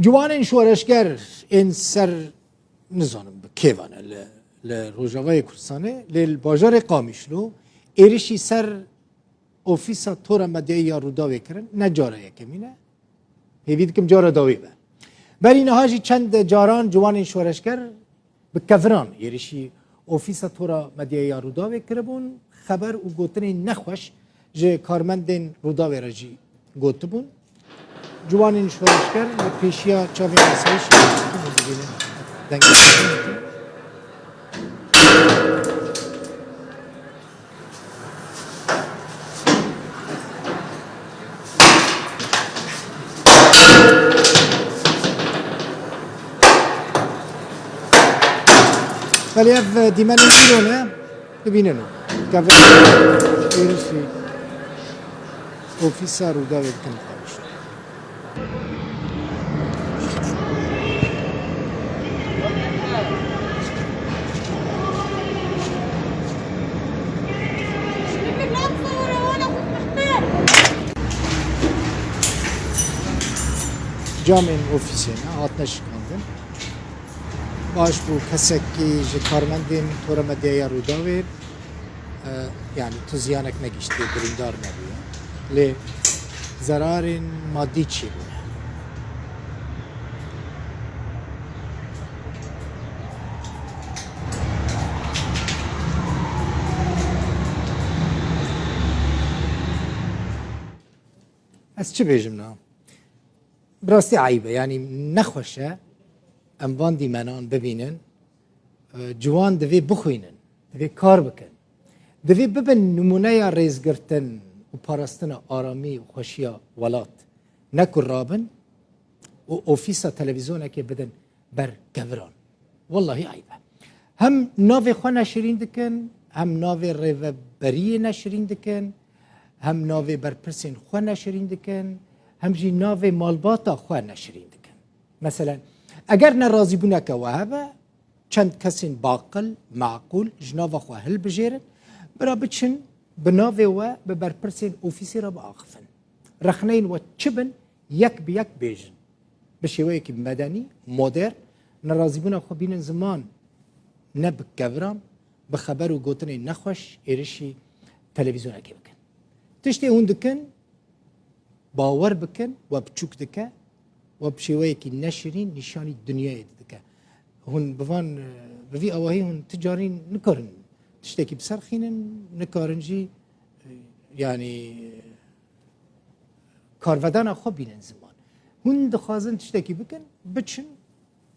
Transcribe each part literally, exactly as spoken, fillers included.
Ciwanên şoreşger ên ser, nizanim bi kêvan e, li, li Rojavayê Kurdistanê, lê li bajarê Qamişlo êrişî ser ofîsa Tora Medyayê ya Rûdawê kirin, ne cara yekemîn e. Hêvî dikim cara dawî be. Berî niha jî çend caran ciwanên şoreşger bi keviran êrişî ofîsa Tora Medyayê ya Rûdawê kiribûn. Xeber û gotinên nexweş ji karmendên Rûdawê re jî gotibûn. Ciwanên şoreşger li pêşiya çavên asayîşê dibînin. Dengê Belê ev dîmenên îro ne, dibînin û kevin êrişî ofîsa Rûdawê dikin. Camên ofîsê ne hatine şikandin. Baş bû kesekî ji karmendên Tora Medyaya Rûdawê, e, yanî tu ziyanek negihîştiye, birîndar nebûye. Lê zerarên madî çêbûne. Ez çi bêjim na? Bi rastî eyb e, yanî nexweş e em van dîmenan bibînin. E, ciwan divê bixwînin, divê kar bikin. Divê bibin nimûneya rêzgirtin û parastina aramî û xweşiya welat. Ne ku rabin û ofîsa televîzyonekê bidin ber keviran. Wellahî eyb e. Hem navê xwe neşirîn dikin, hem navê rêveberiyê neşirîn dikin, hem navê berpirsên xwe neşirîn dikin, hem jî navê malbata xwe neşirîn dikin. Meselen, eger nerazîbûneke we hebe, çend kesên baqil, maqûl ji nava xwe hilbijêrin, bira biçin bi navê we bi berpirsên ofîsê re biaxifin. Rexneyên we çi bin, yek bi yek bêjin. Bi şêweyekî medenî, modern, nerazîbûna xwe bînin ziman, ne bi keviran, bi xeber û gotinên nexweş êrişî televîzyonekê bikin. Tiştê hûn dikin, bawer bikin, we biçûk dike, we bi şêweyekî neşirîn nîşanî dinyayê didike. Hûn bi van, bi vî awahî hûn ti carîn nikarin tiştekî biserxînin, nikarin jî, yanî, karvedana xwe bînin ziman. Hûn dixwazin tiştekî bikin, biçin.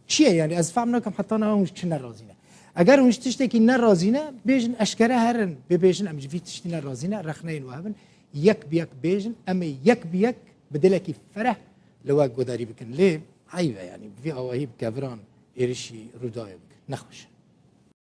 Çi ye yanî? Ez fehm nakim heta niha hûn ji çi nerazî ne. Eger hûn ji tiştekî nerazî ne, bêjin eşkere herin, bê bêjin em ji vî tiştî nerazî ne, rexneyên we hebin, yek bi yek bêjin, em ê yek bi yek bi dilekî fereh li we guhdarî bikin. Lê eyb e yanî, bi vî awahî bi keviran êrişî Rûdawê bikin. Nexweş e.